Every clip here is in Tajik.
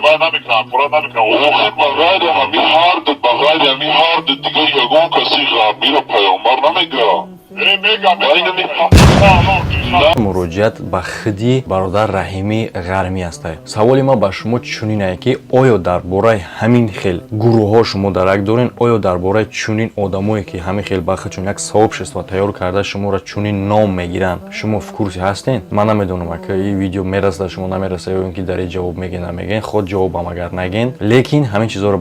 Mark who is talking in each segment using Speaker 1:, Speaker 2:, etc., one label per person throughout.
Speaker 1: Вай намекунам, ҳақорат намекунам.
Speaker 2: Охир, ба ғайри ҳамин ҳарду, ба ғайри ҳамин ҳарду дига ягон каси ғарбиро паёмбар намега.
Speaker 1: Э, мегам.
Speaker 2: Мегам.
Speaker 3: Муроҷиат ба хиди бародар Раҳимӣ Ғармӣ ҳастае. Саволи ман ба шумо чунинае, ки оё дар бораи ҳамин хел гурӯҳҳо шумо дарак дорен? Оё дар бораи чунин одамое, ки ҳамин хел ба худшон як сообщество тайёр карда, шуморо чунин ном мегиранд, шумо в курсе ҳастен? Ман намедонам, ака, ин видео мерасад, шумо намераса ё ин ки дар ин ҷавоб мегӯен, намегӯен. Худ ҷавобам агар нагӯен, лекин ҳамин чизҳоро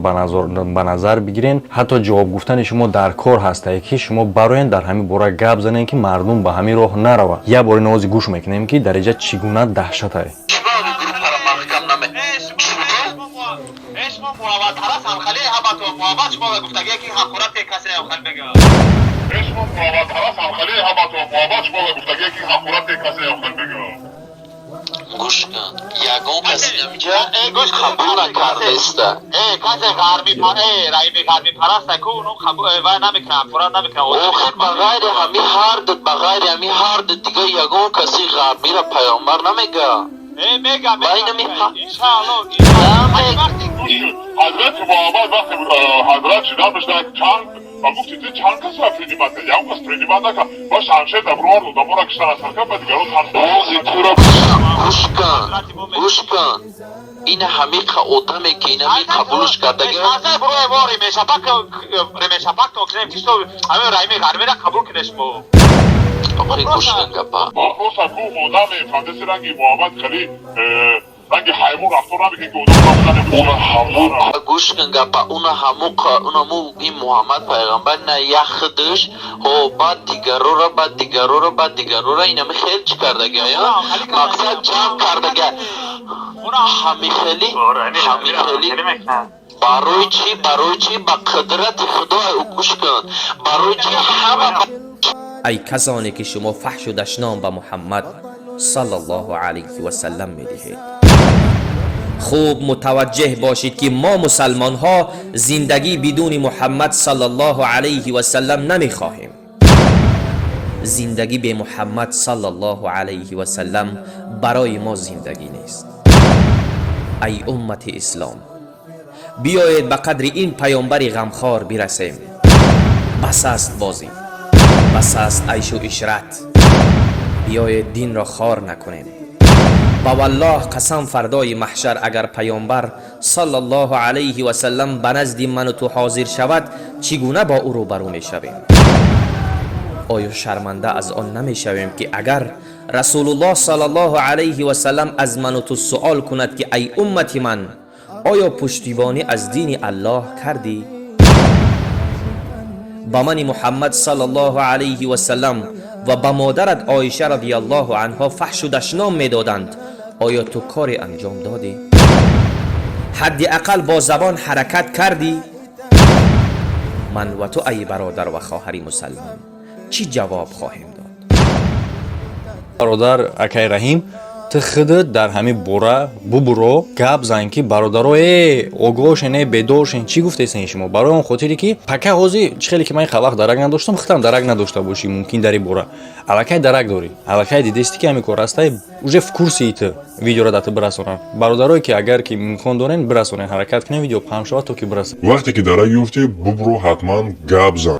Speaker 3: ба назар бигирен. Ҳатто ҷавоб гуфтани шумо дар кор ҳастае, ки шумо бароен дар ҳамин бора гап занем, ки мардум ба ҳамин роҳ наравад. Як бори навози гӯш мекунем, ки дар инҷа чӣ гуна даҳшатае.
Speaker 4: Чиба группара маҳкам наме?
Speaker 5: Шумо муҳаббатпараст ҳамхали ҳамато муҳаббат шумо гуфтагие, ки ҳақорате касе ҳамхал мега.
Speaker 1: Шумо муҳаббатпараст ҳамхали ҳамато муҳаббат шумо гуфтагие, ки ҳақорате касе ҳамхал мега.
Speaker 4: Гӯш кун, ягон каси намиҷа қабул накардаиста.
Speaker 5: Э, касе ғарби э раими ғарби параст ку, уну қабул вай намекунам, ҳақорат намекунам.
Speaker 4: Охир, ба ғайри ҳамин ҳарду, ба ғайри ҳамин ҳарду дига ягон каси ғарбиро паёмбар намега.
Speaker 5: Э, мега.
Speaker 4: Мега.
Speaker 5: Иншаалло.
Speaker 1: Ҳазрати Муҳаммад вақте ҳазрат шида мешда, чанд ба гуфти ту чанд касра принимать кард? Ягон кас принимать накард ва шамшер дар бировард, одаморо киштан аз ҳаракат ба дигарон.
Speaker 2: Бози туро.
Speaker 4: Гӯш кун, гӯш кун, ин ҳамиқа одаме, ки инами қабулш кардага.
Speaker 5: Ремешапак кунем, ки ҳамин раими ғарбиро қабул кунед шумо.
Speaker 4: Охи, гӯш кун гапа.
Speaker 1: Вопроса ку одаме фандеси ранги Муҳаммад хеле ранги ҳайвон рафтор намекунад, ки одам.
Speaker 2: Уна ҳамун.
Speaker 4: Гӯш кун гапа, уна ҳаму, унаму ин Муҳаммад пайғамбар на яхдаш ҳо, баъд дигарора, баъд дигарора, баъд дигарора инами хел чӣ кардага, мақсад ҷамъ кардага. Ҳамихели, ҳамихели. Барои чӣ? Барои чӣ? Ба қудрати Худо, гӯш кун, барои чӣ ҳама?
Speaker 6: Ай касоне, ки шумо фаҳшу дашном ба Муҳаммад саллаллоҳу алайҳи васаллам медиҳед, хуб мутаваҷҷеҳ бошед, ки мо мусалмонҳо зиндагӣ бидуни Муҳаммад саллаллоҳу алайҳи васаллам намехоҳем. Зиндагӣ бе Муҳаммад саллаллоҳу алайҳи васаллам барои мо зиндагӣ нест. Ай уммати ислом, биёед ба қадри ин паёмбари ғамхор бирасем. Бас аст бозӣ, бас аст айшу ишрат. Биёед, динро хор накунем. Ба валлоҳ қасам, фардои маҳшар агар паёмбар саллаллоҳу алайҳи васаллам ба назди ману ту ҳозир шавад, чӣ гуна бо ӯ рӯбарӯ мешавем? Оё шарманда аз он намешавем, ки агар Расулуллоҳ саллаллоҳу алайҳи васаллам аз ману ту суол кунад, ки ай уммати ман, оё пуштибонӣ аз дини Аллоҳ кардӣ? Ба мани Муҳаммад саллаллоҳу алайҳи васаллам ва ба модарат Оиша радиаллоҳу анҳо фаҳшу дашном медоданд, оё ту коре анҷом додӣ? Ҳадди ақал бо забон ҳаракат кардӣ? Ман ва ту, ай бародар ва хоҳари мусалмон, чӣ ҷавоб хоҳем дод?
Speaker 3: Бародар акай Раҳим, ту худат дар ҳамин бора бубуро, гап зан, ки бародаро, э, огоҳшен, э, бедоршен. Чӣ гуфтесен шумо? Барои он хотире, ки пака ҳозир чӣ хеле ки ман вақт дарак надоштам, худам дарак надошта бошӣ мумкин. Дар ин бора аллакай дарак дорӣ, аллакай дидести, ки ҳамин кор ҳастай, уже в курсе и ту. Видеоро да ту бирасонам. Бародарое, ки агар ки имкон дорен, бирасонен, ҳаракат кунем, видео паҳн шавад, то ки бирасад.
Speaker 1: Вақте ки дарак ёфтӣ, бубро, ҳатман гап зан.